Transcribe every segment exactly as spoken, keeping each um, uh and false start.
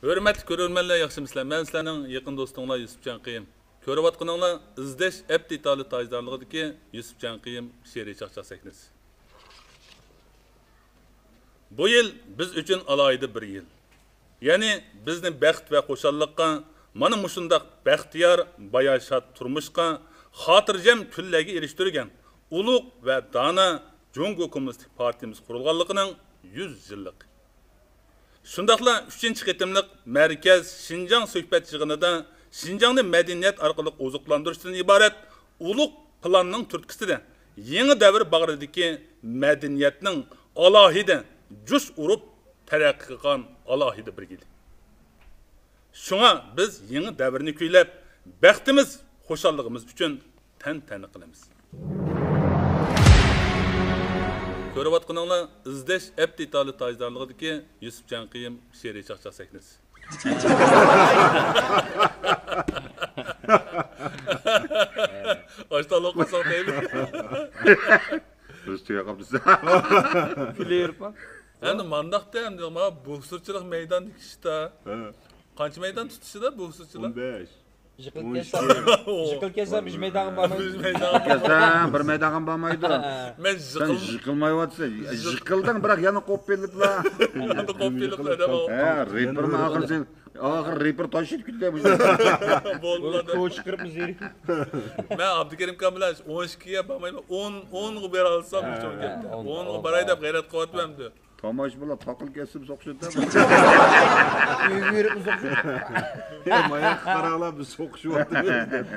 ھۆرمەتلىك كۆرۈرمەنلەر، ياخشىمۇسىلەر؟ مەن سىلەرنىڭ يېقىن دوستۇڭلار يۈسۈپجان قېيىم. كۆرۈۋاتقىنىڭلار ئىزدەش ئەپ دېتالى تاجدارلىقىدىكى يۈسۈپجان قېيىم شېئىرىي چاقچاق سەھنىسى. بۇ يىل بىز ئۈچۈن ئالاھىدە بىر يىل. يەنى بىزنى بەخت ۋە خۇشاللىققا، مانا مۇشۇنداق بەختىيار، باياشات تۇرمۇشقا، خاتىرجەم كۈنلەرگە ئېرىشتۈرگەن ئۇلۇغ ۋە دانا جۇڭگو كوممۇنىستىك پارتىيىمىز قۇرۇلغانلىقىنىڭ يۈز يىللىقى. شۇنداقلا ئۈچىنچى قېتىملىق مەركەز شىنجاڭ سۆھبەت يىغىنىدا شىنجاڭنى مەدەنىيەت ئارقىلىق ئوزۇقلاندۇرۇشتىن ئىبارەت ئۇلۇغ پىلاننىڭ تۈرتكىسىدە يېڭى دەۋر باغرىدىكى مەدەنىيەتنىڭ ئالاھىدە جۇش ئۇرۇپ تەرەققىي قىلغان ئالاھىدە بىر يىلى. شۇڭا بىز يېڭى دەۋرنى كۈيلەپ، بەختىمىز، خۇشاللىقىمىز ئۈچۈن تەنتەنە قىلىمىز. كۆرۈۋاتقىنىڭلار ئىزدەش ئەپ دېتالى تاجدارلىقىدىكى يۈسۈپجان قېيىم شېئىرىي چاقچاق سەھنىسى. ئاشتانلىق قىلساق دەيمەن. بىز تۈگەپ قاپتۇ. كۈلۈۋېرىپمۇ؟ ئەمدى مانداقتا، ئەمدى ما بوكسورچىلىق مەيدانىدىكى ئىشتا. ھە. قانچە مەيدان تۇتۇشىدا بوكسورچىلار؟ ئون بەش. يىقىلىپ كەتسە، يىقىلىپ كەتسە، بىز مەيدانغا بارمايمىز. بىز مەيدانغا كەلسەڭ، بىر مەيدانغا بارمايدۇ. مەن سەن يىقىل-، يىقىلمايۋاتىسەن. يىقىلدىڭ، بىراق يەنە قوپۇپ ئېلىپلا. يەنە قوپۇپ ئېلىپلا، دەپ. ھە، رېپېرمۇ ئاخىرى سەن؟ ئاخىر رېپېر تاشلاپ كېتىدۇ. بولدىلا، دەپ. كوچا قىرىپ زېرىكىپ. مەن ئابدۇكېرىم ئاكام بىلەن ئون ئىككىگە بارمايمەن. ئون، ئونغا بېرەلىسام، ھە، شۇ گەپتە. ئون، ئونغا باراي دەپ غەيرەت قىلىۋاتىمەن ئەمدى. تاماشىبىنلار تاقىل كەسسىمۇ سوقۇشىدۇ. ئۆيگە بېرىپمۇ سوقۇشىدۇ. يا، ماياققا قاراڭلار، بىز سوقۇشۇۋاتىمىز دەپ.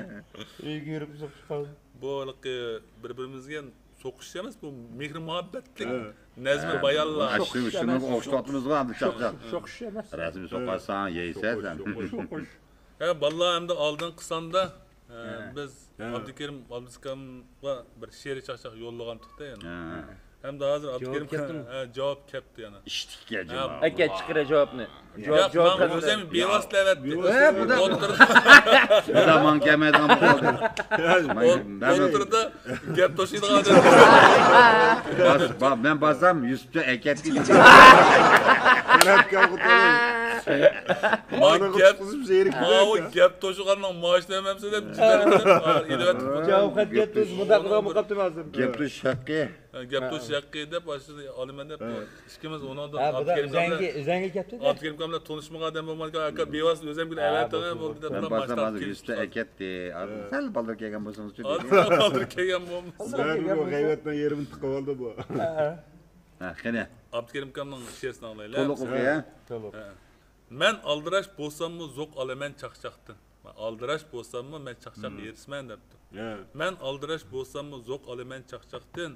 ئۆيگە بېرىپمۇ سوقۇشۇپ قالدى. بۇ ھېلىقى بىر-بىرىمىزگە سوقۇشۇش ئەمەس، بۇ مېھرى-مۇھەببەتلىك، ھە، نەزمە، ھە، بايانلار. شۇ-، شۇنىڭغا ئوخشىتىۋاتىمىزغۇ ئەمدى چاقچاق. سوقۇشۇش ئەمەس. رەسمىي سوقۇشساڭ يەيسەن سەن. سوقۇش، سوقۇش. ھە، بالىلار ئەمدى ئالدىنقى ساندا، ھە، ھە، بىز، ھە، ئابدۇكېرىم ئابلىسكامغا بىر شېئىرىي چاقچاق يوللىغانتۇق-دە يەنە. ھە. ھەمدە ھازىر جاۋاب ئابدۇكېرىم كەپتىمۇ؟ ھە، جاۋاب كەپتۇ يەنە. ئىشتىككە جاۋاب. ئەكە، چىقىرە جاۋابنى. جاۋاب، ياق، جاۋاب ماڭا قەدىرى. ئۆزۈم بىۋاسىتە ئەۋەتتى. ئوتتۇرىدا. بۇدا ماڭا كەلمەيدىغان بولدى. ئوتتۇرىدا گەپ توشۇيدىغان ئادەم. باس-، با-، مەن بارسام يۈسۈپجان ئەكەتتى. ماڭا گەپ، ماۋۇ گەپ توشۇغاننىڭ مائاشىنى بەرمەمسىز دەپ، جىدەللەپ ئېلىۋەتتى. جاۋاب خەت كەتتى، مۇنداق قىلغان بولۇپ قاپتىمەن ھازىر. گەپ توشۇش ھەققى. ھە، گەپ توشۇش ھەققى دەپ ئاشۇنى ئالىمەن دەپ، ھە، ئىككىمىز ئۇنىڭدىن ھە، ئابدۇكېرىم ئاكام بىلەن، ئۆزەڭگە كەپتۇ-دە. ئابدۇكېرىم ئاكام بىلەن تونۇشمىغان ئادەم بولمىغان ئاكا، بىۋاسىتە ئۆزۈمگە ئەۋەتتىڭ بولدى دەپ. مەن بارسام ھازىر يۈسۈپجان ئەكەتتى. ھە. سەل بالدۇر كەلگەن بولسىڭىزچۇ دېدى. ھازىر بالدۇر كەلگەن بولمىسۇن. بۇ غەيۋەتنىڭ يېرىمىنى تىقىۋالدى بۇ. ھە. ھە، قېنى. ئابدۇكېرىم ئاكامنىڭ شېئىرىنى ئاڭلايلى. تولۇق ئوقۇي، ھە؟ تولۇق. ھە. مەن ئالدىراش بولساممۇ زوق ئالىمەن چاقچاقتىن. مەن ئالدىراش بولساممۇ مەن چاقچاق يېرىسىمەن دەپتۇ. ھە. مەن ئالدىراش بولساممۇ زوق ئالىمەن چاقچاقتىن.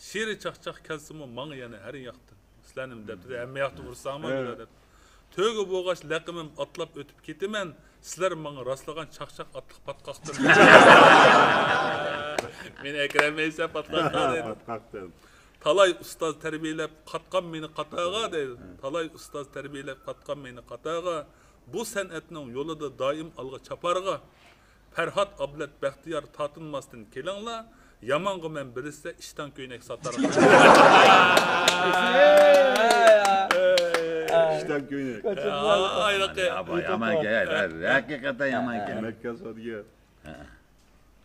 شېئىرىي چاقچاق كەلسىمۇ ماڭا يەنە ھەر ياقتىن. سىلەرنىمۇ دەپتۇ، ھەممە ياقتىن ئۇرساڭمۇ ھە، بولىدۇ دەپتۇ. تۆگە بولغاچ لەقىمىم ئاتلاپ ئۆتۈپ كېتىمەن. سىلەر ماڭا راسلىغان چاقچاق ئاتلىق پاتقاقتىن. مېنى ئەكىرەلمەيسەن پاتقاققا دەيدۇ. پاتقاقتىن. تالاي ئۇستاز تەربىيەلەپ قاتقان مېنى قاتارغا دەيدۇ. ھە. تالاي ئۇستاز تەربىيەلەپ قاتقان مېنى قاتارغا. بۇ سەنئەتنىڭ يولىدا دائىم ئالغا چاپارغا. پەرھات، ئابلەت، بەختىيار تارتىنماستىن كېلىڭلار. يامانغا مەن بىلىسىلەر ئىشتان كۆينەك ساتارغا. ئىشتان كۆينەك. ھايلىقى. يا، بۇ يامان گەپ. ھەقىقەتەن يامان گەپ. مەككە سودىگەر. ھە.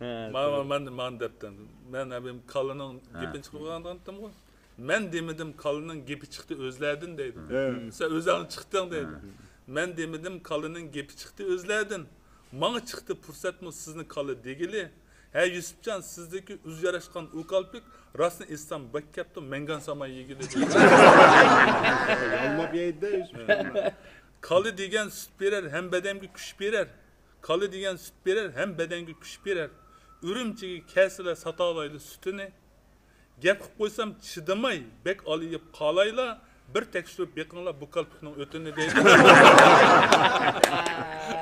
ھە، مانا، توغرا. مانا، مانا دەپتۇ. مەن ئەمدى كاللىنىڭ ھە، گېپىنى چىقىرىپ قويغانتىمغۇ. مەن دېمىدىم، كاللىنىڭ گېپى چىقتى ئۆزلەردىن دەيدۇ. ھە. سەن ئۆزۈڭ چىقتىڭ دەيدۇ. ھە. مەن دېمىدىم، كاللىنىڭ گېپى چىقتى ئۆزلەردىن. ماڭا چىقتى پۇرسەتمۇ سىزنى كاللا دېگىلى. ھە، يۈسۈپجان، سىزدىكى ئۆزى ياراشقان ئۇ كالپۇك، راستىنى ئېيتسام، بەك كەپتۇ، مەڭگەن سامان يېگىلى دەيدۇ. ياللاپ يەيدۇ-دە يۈسۈپجان. كاللا دېگەن سۈت بېرەر، ھەم بەدەنگە كۈچ بېرەر. كاللا دېگەن سۈت بېرەر، ھەم بەدەنگە كۈچ بېرەر. ئۈرۈمچىگە كەلسىلە ساتالايلى سۈتىنى. گەپ قىلىپ قويسام چىدىماي، بەك ئالىيىپ قالايلا، بىر تەكشۈرۈپ بېقىڭلار بۇ كالپۇكنىڭ ئۆتىنى دەيدۇ.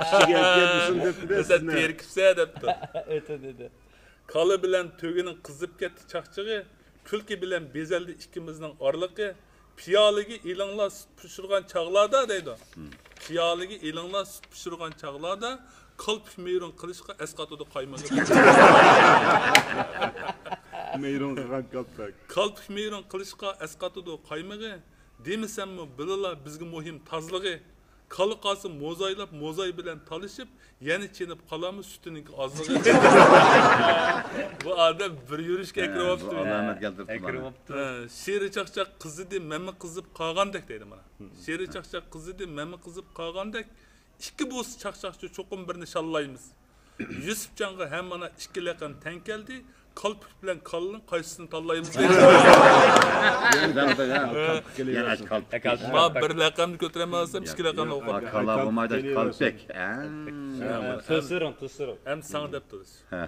ئىچىگە ئەكەلمىسۇن دەپتۇ-دە سەن سىزنى. تېرىكىپسەن دەپتۇ. ئۆتۈنى دە. كالا بىلەن تۆگىنىڭ قىزىپ كەتتى چاقچىقى، كۈلكە بىلەن بېزەلدى ئىككىمىزنىڭ ئارىلىقى. پىيالىگە ئېلىڭلار سۈت پىشۇرغان چاغلاردا دەيدۇ. پىيالىگە ئېلىڭلار سۈت پىشۇرغان چاغلاردا، كالپۇك مەيرۇڭ قىلىشقا ئەسقاتىدۇ قايمىقى. مەيرۇڭ قىلغان كالپۇك. كالپۇك مەيرۇڭ قىلىشقا ئەسقاتىدۇ قايمىقى. دېمىسەممۇ بىلىلا بىزگە مۇھىم تازىلىقى. كالا قالسا موزايلاپ، موزاي بىلەن تالىشىپ، يەنە چېنىپ قالارمۇ سۈتىنىڭكى ئازلىقى. بۇ ئادەم بىر يۈرۈشكە ھە، ئەكىرىۋاپتۇ. بۇ ئالامەت كەلتۈرۈپتۇ مانا. ئەكىرىۋاپتۇ. ھە، شىرى چاقچاق قىزىدى، مەنمۇ قىزىپ قالغاندەك دەيدۇ مانا. شىرى چاقچاق قىزىدى، مەنمۇ قىزىپ قالغاندەك. ئىككى بولسا چاقچاقچى چوقۇم بىرنى شاللايمىز. يۈسۈپجانغا ھە مانا ئىككى لەقەم تەڭ كەلدى. كالپۇك بىلەن كاللىنىڭ قايسىسىنى تاللايمىز دەيدۇ. يەنە كالپۇك. ما بىر لەقەمنى كۆتۈرەلمەي قالسام، ئىككى لەقەمنى ئوقۇپ. كالا بولمايدۇ، كالپۇك. ھە. تۈسۈرۈڭ، تۈسۈرۈڭ. ئەمدى ساڭا دەپ تۇرىسىز. ھە.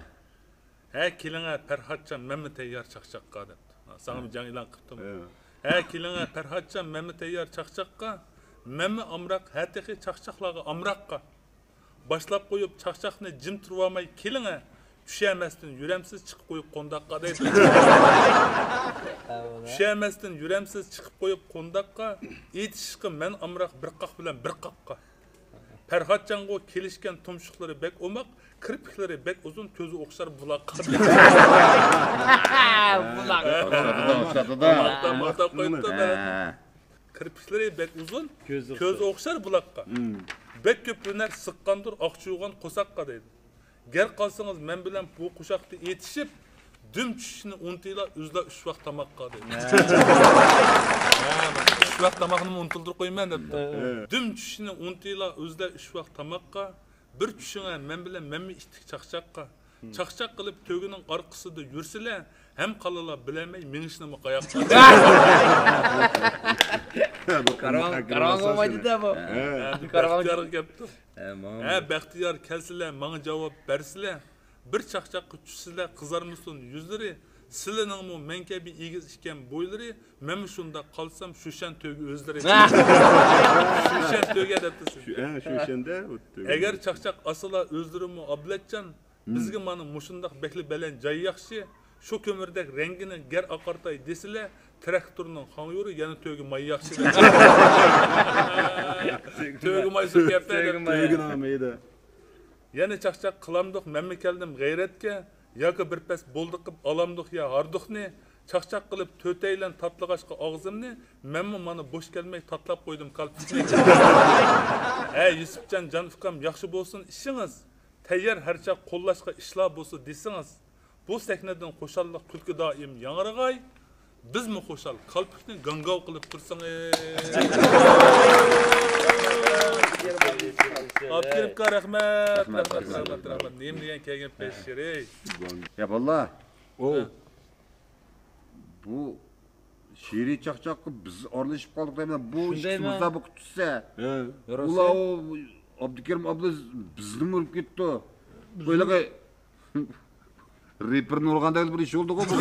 ھە، كېلىڭە پەرھاتجان، مەنمۇ تەييار چاقچاققا دەپتۇ. ساڭىمۇ جەڭ ئېلان قىپتۇ. ھە. ھە، كېلىڭە پەرھاتجان، مەنمۇ تەييار چاقچاققا. مەنمۇ ئامراق، ھە تېخى چاقچاقلارغا ئامراققا. باشلاپ قويۇپ چاقچاقنى جىم تۇرۇۋالماي كېلىڭە. چۈشەمەستىن يۈرەمسىز چىقىپ قويۇپ قونداققا دەيدۇ. چۈشەمەستىن يۈرەمسىز چىقىپ قويۇپ قونداققا. ئېيتىشقا مەن ئامراق بىر قاق بىلەن بىر قاققا. پەرھاتجانغۇ كېلىشكەن تۇمشۇقلىرى بەك ئوماق، كىرپىكلىرى بەك ئۇزۇن، كۆزى ئوخشار بۇلاققا. بۇلاق. ئوخشاتىدۇ، ئوخشاتىدۇ. ماختاپ، ماختاپ قويۇپتۇ. ھە. كىرپىكلىرى بەك ئۇزۇن، كۆزى كۆزى ئوخشار بۇلاققا. بەك كۆپ ھۈنەر سىققاندۇر ئاق چۇيغان قورساققا دەيدۇ. گەر قالسىڭىز مەن بىلەن بۇ قوشاقتا ئېتىشىپ، دۈم چۈشۈشنى ئۇنتۇيلا، ئۆزلا ئۈچ ۋاق تاماققا دەيدۇ. ھە، ئۈچ ۋاق تاماقنىمۇ ئۇنتۇلدۇرۇپ قويىمەن دەپتۇ. دۈم چۈشۈشنى ئۇنتۇيلا، ئۆزلا ئۈچ ۋاق تاماققا. بىر چۈشۈڭە مەن بىلەن مەنمۇ ئىتتىك چاقچاققا. چاقچاق قىلىپ تۆگىنىڭ ئارقىسىدا يۈرسىلە، ھەم قالىلا بىلەلمەي مېڭىشنىمۇ قاياققا. كارۋان، كارۋان بولمايدۇ-دە بۇ. ھە. بەختىيارغا كەپتۇ. ھە، ماڭا ھە، بەختىيار كەلسىلە، ماڭا جاۋاب بەرسىلە. بىر چاقچاققا چۈشسىلە، قىزارمىسۇن يۈزلىرى. سىلىنىڭمۇ مەن كەبى ئېگىز ئىكەن بويلىرى. مەنمۇ شۇنداق قالسام، شۈشەن تۆگە ئۆزلىرى. شۈشەن تۆگە دەپتۇ سىز. شۈ-، ھە، شۈشەندە ئۇ تۆگە. ئەگەر چاقچاق ئاسىلا ئۆزلىرىمۇ ئابلەتجان، بىزگە مانا مۇشۇنداق بەكلا بەلەن جاي ياخشى. شۇ كۆمۈردەك رەڭگىنى گەر ئاقارتاي دېسىلە، تىراكتورنىڭ خاڭيۇرى يەنە تۆگە ماي ياخشى دەپ. تۆگە ماي سۈركەپتە دەپ. تۆگە ماي. يەنە چاقچاق قىلامدۇق، مەنمۇ كەلدىم غەيرەتكە. ياكى بىر پەس بولدى قىپ ئالامدۇق يا ھاردۇقنى. چاقچاق قىلىپ تۆتەيلەن تاتلىغاچقا ئاغزىمنى، مەنمۇ مانا بوش كەلمەي تاتلاپ قويدۇم كالپۇكنى. ھە، يۈسۈپجان جان ئۇكام، ياخشى بولسۇن ئىشىڭىز. تەييار ھەر چاغ قوللاشقا ئىشلار بولسا دېسىڭىز. بۇ سەھنىدىن خۇشاللىق، كۈلكە دائىم ياڭرىغاي. بىزمۇ خۇشال، كالپۇكنى گاڭگاۋ قىلىپ تۇرسىڭىز. ئابدۇكېرىمكا، رەھمەت، رەھمەت، رەھمەت، رەھمەت، رەھمەت. نېمە دېگەن كەلگەن پەس شېرىي. يا باللا. ھە. بۇ شېرىي چاقچاققا بىز ئارىلىشىپ قالدۇق دەيمەن. بۇ ئىككىسى مۇسابىقە تۇتسا. ھە. ئۇلار ئۇ ئابدۇكېرىم ئابلا بىزنىمۇ ئۇرۇپ كېتىپتۇ. بۇ ھېلىقى رېپېرنى ئۇرغاندەك بىر ئىش بولدىغۇ بۇ.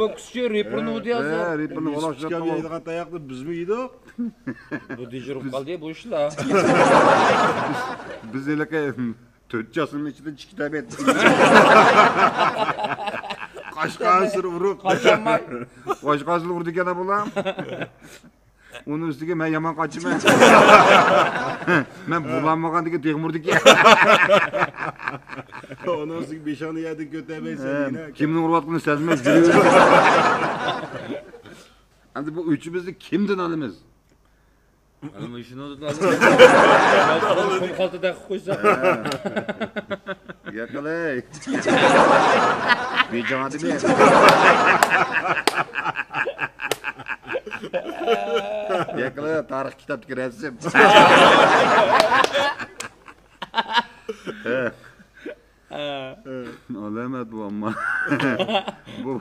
بوكسچى رېپېرنى ئۇردى ھازىر. ھە، رېپېرنى ئۇرۇپ يەيدىغان تاياقنى بىزمۇ يېدۇق. بۇ دېجۇرۇپ قالدى بۇ ئىشلار. بىز، بىز ھېلىقى تۆت چاسنىڭ ئىچىدە چىكىتە بەت. قاچقانسېرى ئۇرۇپ. قاچالماي. قاچقانسېرى ئۇرىدىكەن بۇلار. ئۇنىڭ ئۈستىگە مەن يامان قاچىمەن. مەن بۇلانمىغاندىكىن تېخىمۇ ئۇرىدىكەن. ئۇنىڭ ئۈستىگە بېشىڭنى يەردىن كۆتەرمەيسەن يەنە. كىمنىڭ ئۇرۇۋاتقىنىنى سەزمەي يۈرۈۋېرىمىز. ئەمدى بۇ ئۆچىمىزنى كىمدىن ئالىمىز؟ ئەنە مۇشۇنى قۇم خالتىدەك قىلىپ قويسا. ياقىلاي. بېجىڭ ئادىمى. ياقىلاي، تارىخ كىتابتىكى رەسىم. ئالامەت بۇ ئەمما. بۇ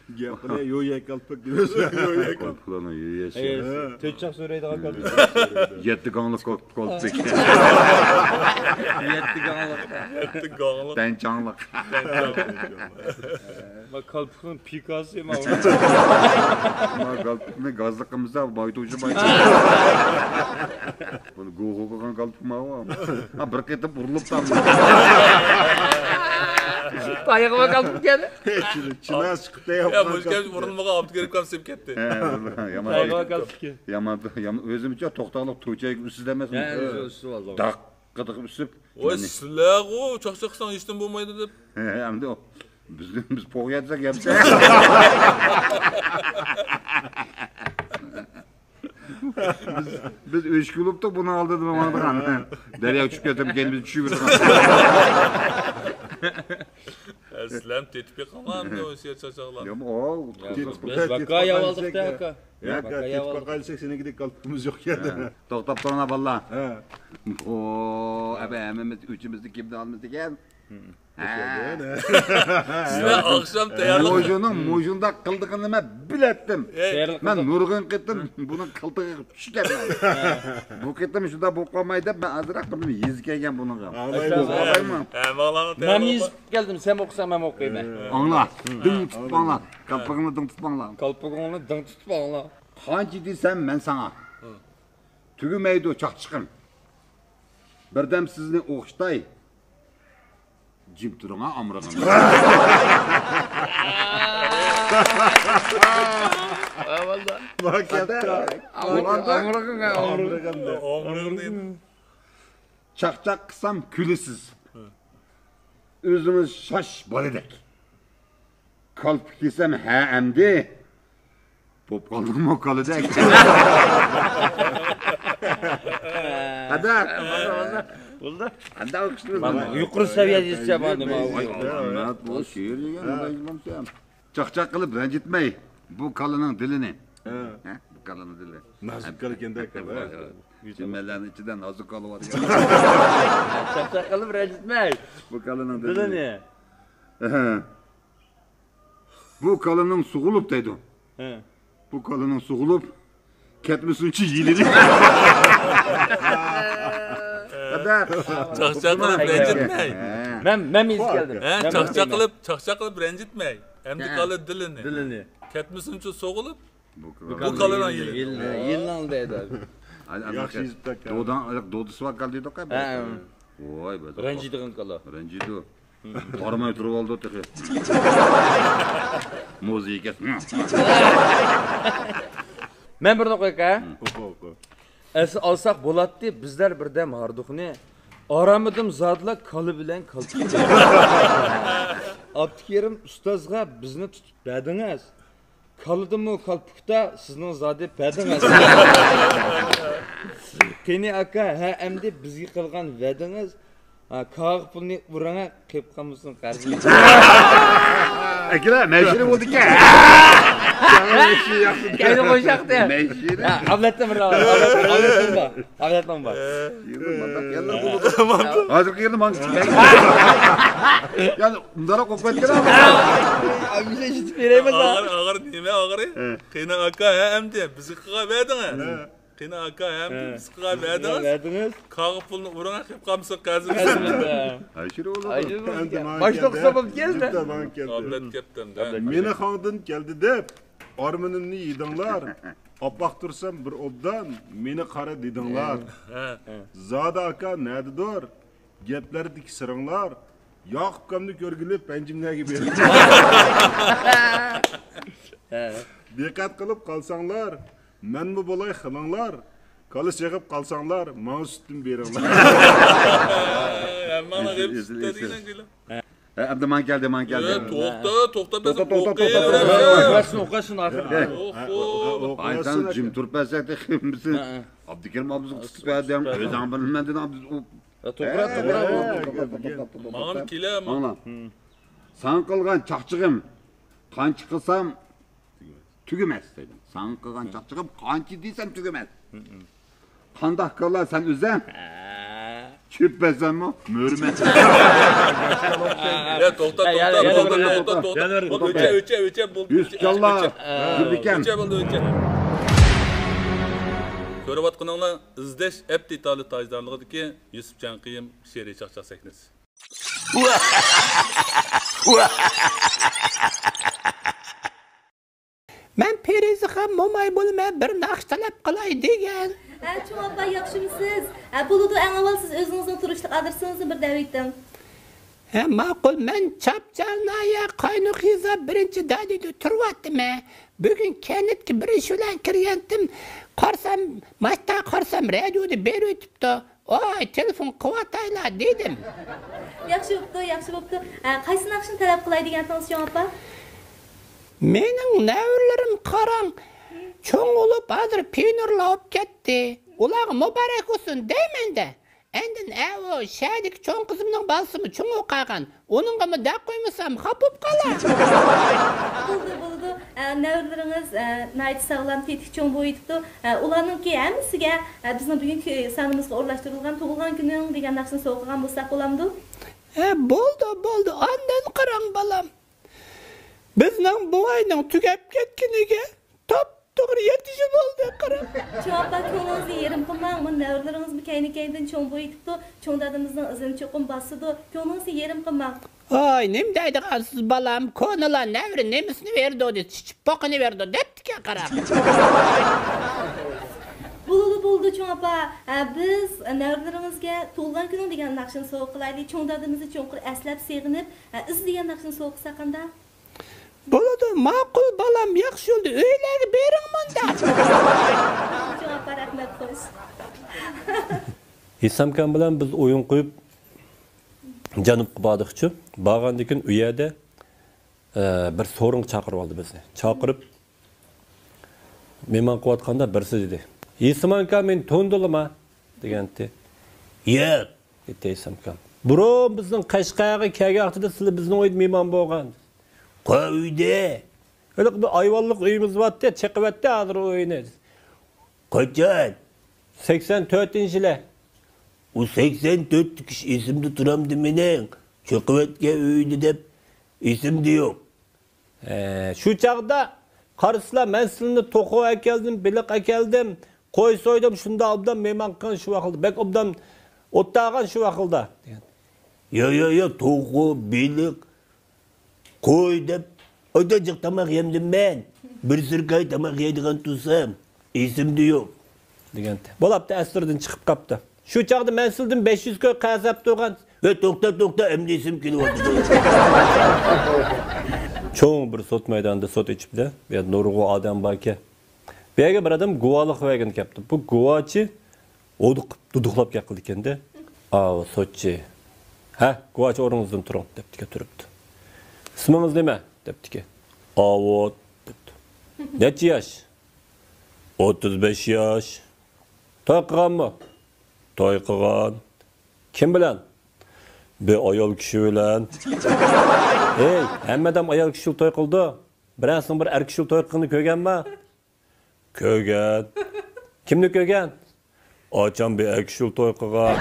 گەپنى يويەك كالپۇك دەيمىز. يويەك كالپۇك. كالپۇكلارنىڭ يويەسى. ئەي، تۆت چاق سۆرەيدىغان كالپۇك. يەتتە گاڭلىق كال-، كالپۇك. يەتتە گاڭلىق. يەتتە گاڭلىق. تەنچاڭلىق. تەنچاڭلىق. ما كالپۇكنىڭ پىكاسى ما. ما كالپۇكنى گازلىق قىلمىسا، بايتوشى بايتوش. بۇنى گوغو قىلغان كالپۇك ماۋۇ. ھا، بىر قېتىم ئۇرۇلۇپ تامدى. تايىقىغا كالپۇك كەلدى. چىنا چىقىپ تەييار يا، قىلغان مۇشۇ گەپ كالپۇك. ئۇرۇلمىغان ئابدۇكېرىم كالپۇك سېلىپ كەتتى. ھە، يامان. تايىقىغا كالپۇك. يامان، يامان. ئۆزىمىزچە توختاقلىق تۇرچايگە ئۈستىدە ئەمەسمۇ؟ ھە، ئۆزى ئۈستى ۋاللا. داق قىدىق ئۈسۈپ. ۋاي، سىلەرغۇ چاقچاق قىلساڭ ھېچنېمە بولمايدۇ دەپ. ھە، ئەمدى ئۇ، بىز، بىز پوق يەتسەك يەپسە. بىز، بىز ئۆچكە بولۇپتۇق بۇنىڭ ئالدىدا ماڭىدىغان. دەرياغا چۈشۈپ كەتسەم كەينىمىزدىن چۈشۈۋېرىدىغان. سىلەرمۇ تېتىپ بېقىڭلار ئەمدى ئۇ سېرىق چاقچاقلار. ياق، ئۇ، ياق، تېتىپ، بىز تېتىپ ۋاكايا باقايلىسەك ئالدۇق-تە، ئاكا. ياق، ياق، ۋاكايا تېتىپ ئالدۇق. باقايلىسەك سېنىڭكىدەك كالپۇكىمىز يوق يەردە. ھە. توختاپ تۇرۇڭلار بالىلار. ھە. ئو، ئەبە ھەممىمىز ئۆچىمىزنى كىمدىن ئالىمىز ئىكەن؟ ھە. سىلەر ئاخشام تەييارلىق. مۇشۇنىڭ مۇشۇنداق قىلىدىغىنىنى مەن بىلەتتىم. ھە. مەن نۇرغۇن قېتىم بۇنىڭ قىلتىقىغا چۈشكەنمەن. بۇ قېتىم شۇنداق بولۇپ قالماي دەپ مەن ئازراق بىردىم يېزىپ كەلگەن بۇنىڭغا. ئاڭلايمىز. ئاڭلايمەن. ھە، ماڭلاڭ. مەن يېزىپ كەلدىم، سەن ئوقۇساڭ مەن ئوقۇيمەن. ئاڭلا. دىڭ تۇتۇپ ئاڭلا. كالپۇكۇڭنى دىڭ تۇتۇپ ئاڭلا. كالپۇكۇڭنى دىڭ تۇتۇپ ئاڭلا. قانچە دېسەم مەن ساڭا. تۈگىمەيدۇ چاقچىقىم. بىردەم سىزنى ئوخشىتاي. جىم تۇرۇڭا ئامرىغىم. ئامرىغىم. چاقچاق قىلسام كۈلىسىز. ئۆزىڭىز شاش بالىدەك. كالپۇك يېسەم ھە ئەمدى. بوپ قالدىڭمۇ كالىدەك؟ قەدەر. بولدى. قانداق ئوقۇشتىڭىز؟ يۇقىرى سەۋىيەدە يېتىشەپ ئالدىم. ۋاي، ئالامەت بۇ شېئىر دېگەن. چاقچاق قىلىپ رەنجىتمەي بۇ كالىنىڭ دىلىنى. ھە، بۇ كالىنىڭ دىلى. نازۇك كالىكەندە كالا. چىمەنلەرنىڭ ئىچىدە نازۇك كالا بار. چاقچاق قىلىپ رەنجىتمەي بۇ كالىنىڭ دىلىنى. بۇ كالىنىڭ سوغۇلۇپ دەيدۇ. ھە. بۇ كالىنىڭ سوغۇلۇپ كەتمىسۇنچە يېلىنى. قەدەر. چاقچاق قىلىپ رەنجىتمەي. ھە. مەن، مەن يېزىپ كەلدىم. ھە، مەن چاقچاق قىلىپ، چاقچاق قىلىپ رەنجىتمەي. ئەمدى ھە. كالا دىلىنى. دىلىنى. كەتمىسۇنچە سوغۇلۇپ، بۇ بۇ كالىنىڭ يېلىنى. يېلىنى، يېلىنى دەيدۇ. ياخشى يېزىپتۇ. دوداڭ، دودىسى بار كالا دېدۇق-ھە. ھە. ۋاي، بەدەر. رەنجىيدىغان كالا. رەنجىيدۇ. بارماي تۇرۇۋالدى تېخى. موزىيىكەس. مەن بىرنى ئوقۇيۇق ھە؟ ئوقۇ، ئوقۇ. ئەسلى ئالساق بولاتتى بىزلەر بىردەم ھاردۇقنى. ئارامىدىم زادىلا كالا بىلەن كالپۇكنى. ئابدۇكېرىم ئۇستازغا بىزنى تۇتۇپ بەردىڭىز. كالىدىمۇ كالپۇكتا سىزنىڭ زادى پەدىڭىز. قېنى ئاكا، ھە ئەمدى بىزگە قىلغان ۋەدىڭىز. ھە، كاغا پۇلنى ئۇرۇڭە، قېلىپ قالمىسۇن قەرزىمىز. ئاكىلەر، مەشىرى بولدىكەن. كەينى قويۇشاقتى. مەشىرى. ھە، ئابلەتتىن بىر ئابلەتتىن بار. ئابلەتتىن بار. ھازىرقى يەردە ماڭا. يا، مۇنداقراق قويۇپ كەتكىن. ئاغرى، ئاغرى نېمە ئاغرى؟ قېنى ئاكا، ھە ئەمدى بىزگە قىلغان ۋەدىڭىز. قېنى ئاكا، ھە ئەمدى بىزگە قىلغان ۋەدىڭىز. كاغا پۇلنى ئۇرۇڭ، قېلىپ قالمىسۇن قەرزىمىز. باشلىق بولۇپ كەلدى. مېنى خاڭدىن كەلدى دەپ ئارمىنىمنى يېدىڭلار. ئاپئاق تۇرسام بىر ئوبدان، مېنى قارا دېدىڭلار. زادى ئاكا نەدىدۇر؟ گەپلەردىكى سىرىڭلار. ياقۇپكامنى كۆرگىلى پەنجىمنەگە بېرىڭلار. دىققەت قىلىپ قالساڭلار، مەنمۇ بولاي خىلىڭلار. كالا سېغىپ قالساڭلار، ماڭا سۈتتىن بېرىڭلار. ھەممەڭلار غېپسىتتە دېگىنە. ھە، ئەمدى ماڭا كەلدى، ماڭا كەلدى. توختا، توختا، توختا، توختا، توختا. ئوقۇۋەتسۇن، ئوقۇۋەتسۇن ئاخىرىدا. ئاي، سەن جىم تۇرۇپ بەرسەك تېخى بىزنى. ئابدۇكېرىم ئابىزغا تۇتۇپ بەردىم. ئۆزۈڭ بىلىمەن دېدىڭ، ئابىز. توغرا، توغرا. ماڭا كېلە. ماڭلا. ساڭا قىلغان چاقچىقىم قانچە قىلسام تۈگىمەس دېدىم. ساڭا قىلغان چاقچىقىم قانچە دېسەم تۈگىمەس. قانداق كالا سەن ئۆزەڭ؟ چۆپ بەرسەممۇ مۆرىمەن. يا، توختا، توختا، توختا، توختا، توختا. ئۆچە، ئۆچە، ئۆچە، بولدى. يۈسۈپ كاللا، زۇبىكەم. ئۆچە بولدى، ئۆچە. كۆرۈۋاتقىنىڭلار ئىزدەش ئەپ دېتالى تاجدارلىقىدىكى يۈسۈپ جانقىيىم شېئىرىي چاقچاق سەھنىسى. مەن پىرىزىخان موماي بولىمەن، بىر ناخشا تەلەپ قىلاي دېگەن. ھە، چوڭ ئاپا، ياخشىمۇسىز؟ ھە، بولىدۇ، ئەڭ ئاۋۋال سىز ئۆزىڭىزنىڭ تۇرۇشلۇق ئادرېسىڭىزنى بىر دەۋېتىڭ. ھە، ماقۇل، مەن چاپچال ناھىيە قاينۇق يېزا بىرىنچى دادۈيدە تۇرۇۋاتىمەن. بۈگۈن كەنتكە بىر ئىش بىلەن كىرگەنتىم. قارىسام، ماشتا قارىسام، رادىيودا بېرىۋېتىپتۇ. ۋاي، تېلېفون قىلىۋاتايلا دېدىم. ياخشى بوپتۇ، ياخشى بوپتۇ. ئە، قايسى ناخشىنى تەلەپ قىلاي دېگەنتىڭىز، چوڭ ئاپا؟ مېنىڭ نەۋرىلىرىم قاراڭ، چوڭ بولۇپ، ھازىر پىيونېرلار بولۇپ كەتتى. ئۇلارغا مۇبارەك بولسۇن دەيمەن-دە. ئاندىن ئەۋۇ شەھەردىكى چوڭ قىزىمنىڭ بالىسىمۇ چوڭ بولۇپ قالغان. ئۇنىڭغىمۇ دەپ قويمىسام، خاپا بولۇپ قالار. بولىدۇ، بولىدۇ. ئە، نەۋرىلىرىڭىز، ئە، ناھايىتى ساغلام، تېتىك چوڭ بولۇۋېتىپتۇ. ئە، ئۇلارنىڭكى ھەممىسىگە، ئە، بىزنىڭ بۈگۈنكى سانىمىزغا ئورۇنلاشتۇرۇلغان تۇغۇلغان كۈنۈڭ دېگەن ناخشىنى سوۋغا قىلغان بولساق بولامدۇ؟ ھە، بولىدۇ، بولىدۇ. ئاندىن قاراڭ، بالام. بىزنىڭ بۇ ئاينىڭ تۈگەپ كەتكىنىگە توپتوغرا يەتتە يىل بولدى، قاراڭ. چوڭ ئاپا، كۆڭلىڭىزنى يېرىم قىلماڭ. مانا نەۋرىلىرىڭىزمۇ كەينى-كەينىدىن چوڭ بولۇۋېتىپتۇ. چوڭ دادىمىزنىڭ ئىزىنى چوقۇم باسىدۇ. كۆڭلىڭىزنى يېرىم قىلماڭ. ۋاي، نېمە دەيدىغانسىز، بالام؟ كونىلار نەۋرە نېمىسىنى بېرىدۇ دېسە، چىچىپ پوقىنى بېرىدۇ دەپتىكەن، قاراڭ. بولىدۇ، بولىدۇ، چوڭ ئاپا. ئە، بىز نەۋرىلىرىڭىزگە تۇغۇلغان كۈنۈڭ دېگەن ناخشىنى سوۋغا قىلايلى. چوڭ دادىمىزنى چوڭقۇر ئەسلەپ سېغىنىپ، ئە، ئىز دېگەن ناخشىنى سوۋغا قىلساق قانداق؟ بولىدۇ، ماقۇل بالام، ياخشى يولدا ئۆيلەرگە بېرىڭ مۇنداق. چوڭ ئاپا، رەھمەت، خوش. ھېسامكام بىلەن بىز ئويۇن قويۇپ، جەنۇبقا باردۇقچۇ. بارغاندىن كېيىن ئۇ يەردە، ئە، بىر سورۇنغا چاقىرىپ ئالدى بىزنى. چاقىرىپ، مېھمان قىلىۋاتقاندا بىرسى دېدى، «ھېسامكا، مېنى تونۇدۇڭلارمۇ؟» دېگەنتى. «ياق.» دېدى ھېسامكام. «بۇرۇن بىزنىڭ قەشقەرگە كەلگەن ۋاقتىدا سىلەر بىزنىڭ ئۆيدە مېھمان بولغان.» «قاي ئۆيدە؟» «ھېلىقى بىر ئايۋانلىق ئۆيىمىز بارتتى، چېقىۋەتتى ھازىر ئۇ ئۆينى.» «قاچان؟» «سەكسەن تۆتىنچى يىلى.» «ئۇ سەكسەن تۆتلۈك ئىش ئېسىمدە تۇرامدۇ مېنىڭ؟ چېقىۋەتكەن ئۆينى دەپ ئېسىمدە يوق.» ھە، شۇ چاغدا قارىسىلا، مەن سىلىنى توخۇ ئەكەلدىم، بېلىق ئەكەلدىم، قوي سويدۇم، شۇنداق ئوبدان مېھمان قىلغان شۇ ۋاقىتتا. بەك ئوبدان ئولتۇرغان شۇ ۋاقىتتا، دېگەن. يا، يا، يا، توخۇ، بېلىق، قوي دەپ، ئايدا جىق تاماق يەمدىم مەن. بىر سىركاي تاماق يەيدىغان تۇرسام، ئېسىمدە يوق. دېگەنتى. بولاپتۇ، ئەسلىرىدىن چىقىپ قاپتۇ. شۇ چاغدا مەن سىلدىن بەش يۈز كوي قەرز ئاپ تۇرغان. ۋە توختا، توختا، ئەمدى ئېسىم كېلىۋاتىدۇ. چوڭ بىر سوت مەيدانىدا سوت ئېچىپتۇ. بۇ يەردە نۇرغۇن ئادەم باركەن. بۇ يەرگە بىر ئادەم گۇۋاھلىق بەرگىلى كەپتۇ. بۇ گۇۋاچى ھودۇقۇپ، دۇدۇقلاپ گەپ قىلىدىكەن-دە. ئاۋۇ سوتچى. ھە، گۇۋاچى ئورنىڭىزدىن تۇرۇڭ، دەپتىكەن، تۇرۇپتۇ. ئىسمىڭىز نېمە؟ دەپتىكەن. ئاۋۇت، دەپتۇ. نەچچە ياش؟ ئوتتۇز بەش ياش. توي قىلغانمۇ؟ توي قىلغان. كىم بىلەن؟ بىر ئايال كىشى بىلەن. ھەي، ھەممە ئادەم ئايال كىشىلا توي قىلىدۇ. بىرەرسىنىڭ بىر ئەر كىشىلا توي قىلغىنىنى كۆرگەنما؟ كۆرگەن. كىمنى كۆرگەن؟ ئاچام بىر ئەر كىشىلا توي قىلغان.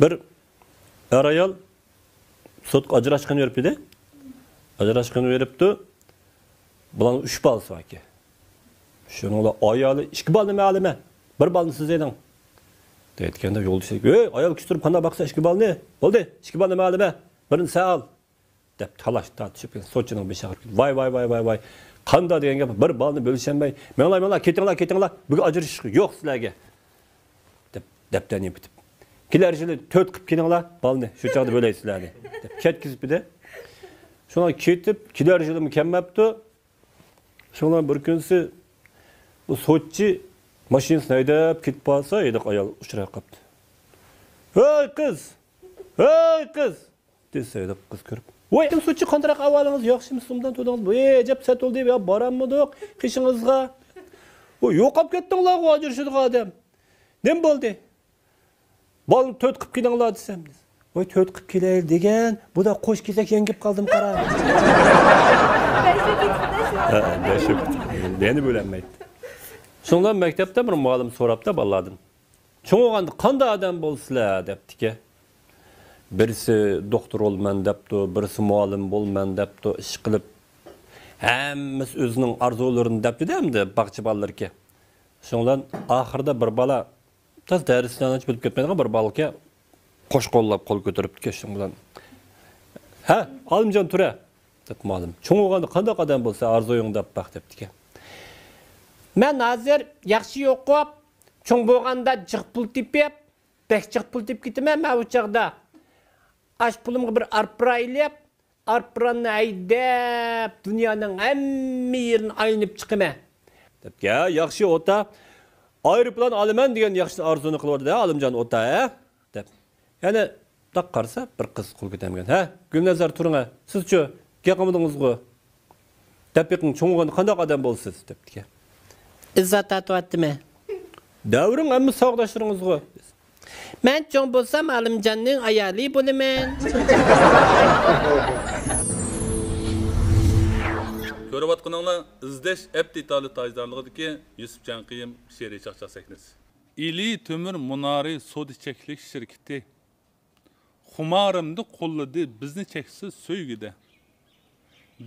بىر ئەر ئايال سوتقا ئاجراشقىنى بېرىپتۇ. ئاجراشقىنى بېرىپتۇ. بۇلارنىڭ ئۈچ بالىسى باركەن. شۇنىڭ بىلەن ئايالى، «ئىككى بالىنى مەن ئالىمەن، بىر بالىنى سىز ئېلىڭ» دەيدىكەندە، يولدىشى، «ھەي، ئايال كىشى تۇرۇپ قانداق باقسا ئىككى بالىنى؟ بولدى، ئىككى بالىنى مەن ئالىمەن، بىرىنى سەن ئال» دەپ تالاش تارتىشىپ، سوتچىنىڭ بېشى ئاغرىپ كېتىپ، «ۋاي، ۋاي، ۋاي، ۋاي، ۋاي، قانداق دېگەن گەپ، بىر بالىنى بۆلۈشەلمەي، مېڭىڭلار، مېڭىڭلار، كېتىڭلار، كېتىڭلار، بۈگۈن ئاجرىشىش يوق سىلەرگە» دەپ دەپتەرنى يېپىتىپ، «كېلەر يىلى تۆت قىلىپ كېلىڭلار بالىنى، شۇ چاغدا بۆلەي سىلەرنى» دەپ كەتكۈزۈپ ئىدى. شۇڭا كېتىپ، كېلەر يىلىمۇ كەلمەپتۇ. شۇڭا بىر كۈنسى بۇ سوتچى ماشىنىسىنى ھەيدەپ كېتىپ قالسا، ھېلىقى ئايال ئۇچراپ قاپتۇ. «ھەي قىز! ھەي قىز!» دېسە، ھېلىقى قىز كۆرۈپ، «ۋاي، سوتچى، قانداق ئەھۋالىڭىز؟ ياخشىمۇسىز؟ ئوبدان تۇردىڭىزمۇ؟ ۋاي، ئەجەب سەت بولدى، يا بارالمىدۇق قېشىڭىزغا. ۋاي، يوقاپ كەتتىڭلارغۇ، ئاجرىشىدىغان ئادەم. نېمە بولدى؟ بالىنى تۆت قىلىپ كېلىڭلار دېسەم، ۋاي، تۆت قىلىپ كېلەيلى دېگەن، بۇدا قوش كېسەك يەڭگىپ قالدىم، قارا.» ھە، دەھشەت. يەنە بۆلەلمەيدۇ. شۇنىڭ بىلەن مەكتەپتە بىر مۇئەللىم سوراپتۇ بالىلاردىن، «چوڭ بولغاندا قانداق ئادەم بولىسىلەر؟» دەپتىكەن. بىرسى دوختۇر بولىمەن دەپتۇ، بىرسى مۇئەللىم بولىمەن دەپتۇ، ئىشقىلىپ ھەممىسى ئۆزىنىڭ ئارزۇلىرىنى دەپتۇ-دە، ئەمدى باغچە بالىلىرىكەن. شۇنىڭ بىلەن ئاخىرىدا بىر بالا، تاز دەرسلەرنى بىلىپ كەتمەيدىغان بىر بالىكەن، قوش قوللاپ قول كۆتۈرۈپتىكەن شۇنىڭ بىلەن. «ھە، ئالىمجان، تۇرە» دەپ مۇئەللىم. «چوڭ بولغاندا قانداق ئادەم بولسا ئارزۇيۇڭ دەپ باق» دەپتىكەن. «مەن ھازىر ياخشى ئوقۇپ، چوڭ بولغاندا جىق پۇل تېپىپ، بەك جىق پۇل تېپىپ كېتىمەن مەن ئۇ چاغدا. ئاش پۇلۇمغا بىر ئارپا ئېلىپ، ئارپىنى ھەيدەپ، دۇنيانىڭ ھەممە يېرىنى ئايلىنىپ چىقىمەن» دەپ. «يا، ياخشى ئوتا، ئايروپىلان ئالىمەن دېگەن ياخشى ئارزۇنى قىلىۋاتىدۇ، ئالىمجان ئوتا، ھە؟» دەپ. يەنە داق قارىسا، بىر قىز قول كۆتەرمىگەن. ھە، گۈلنەزەر، تۇرۇڭ ھە. سىزچۇ، گەپ قىلمىدىڭىزغۇ. دەپ بېقىڭ، چوڭ بولغاندا قانداق ئادەم بولىسىز؟ دەپتىكەن. ئىززەت تارتىۋەتتىمەن. دەۋرىڭ ھەممە ساۋاقداشلىرىڭىزغۇ. مەن چوڭ بولسام، ئالىمجاننىڭ ئايالى بولىمەن. كۆرۈۋاتقىنىڭلار ئىزدەش ئەپ دېتالى تاجدارلىقىدىكى يۈسۈپ جانقىيىم شېئىرىي چاقچاق سەھنىسى. ئىلى تۆمۈر مۇنارى سودا چەكلىك شىركىتى. خۇمارىمدا قوللىدى بىزنى چەكسىز سۆيگۈدە.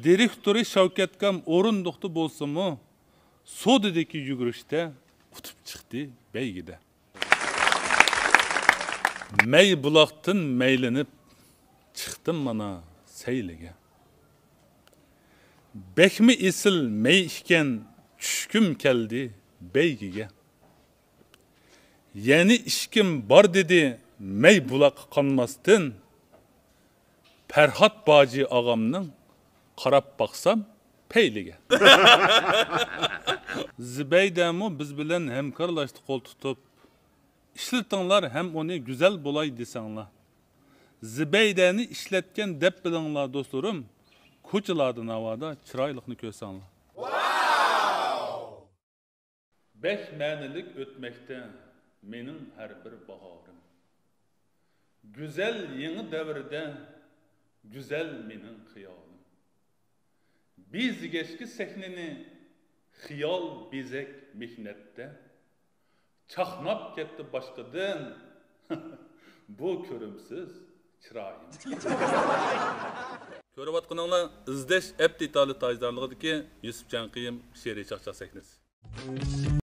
دىرېكتورى شەۋكەتكام ئورۇندۇقتا بولسىمۇ، سودىدىكى يۈگۈرۈشتە ئۇتۇپ چىقتى بەيگىدە. مەي بۇلاقتىن مەيلىنىپ چىقتىم مانا سەيلىگە. بەكمۇ ئېسىل مەي ئىكەن، چۈشكۈم كەلدى بەيگىگە. يەنە ئىچكۈم بار دېدى مەي بۇلاققا قانماستىن، پەرھات باجى ئاغامنىڭ قاراپ باقسام پەيلىگە. زىبەيدەمۇ بىز بىلەن ھەمكارلاشتى قول تۇتۇپ. ئىشلىتىڭلار ھەم ئۇنى گۈزەل بولاي دېسەڭلار. زىبەيدەنى ئىشلەتكەن دەپ بىلىڭلار دوستلىرىم، كوچىلاردا ناۋادا چىرايلىقنى كۆرسەڭلار. بەك مەنىلىك ئۆتمەكتە مېنىڭ ھەر بىر باھارىم. گۈزەل يېڭى دەۋردە، گۈزەل مېنىڭ خىيالىم. بېزىگەچكە سەھنىنى خىيال بېزەك مېھنەتتە، چاقناپ كەتتى باشقىدىن بۇ كۆرۈمسىز چىرايىم. كۆرۈۋاتقىنىڭلار ئىزدەش ئەپ دېتالى تاجدارلىقىدىكى يۈسۈپ جانقىيىم شېئىرىي چاقچاق سەھنىسى.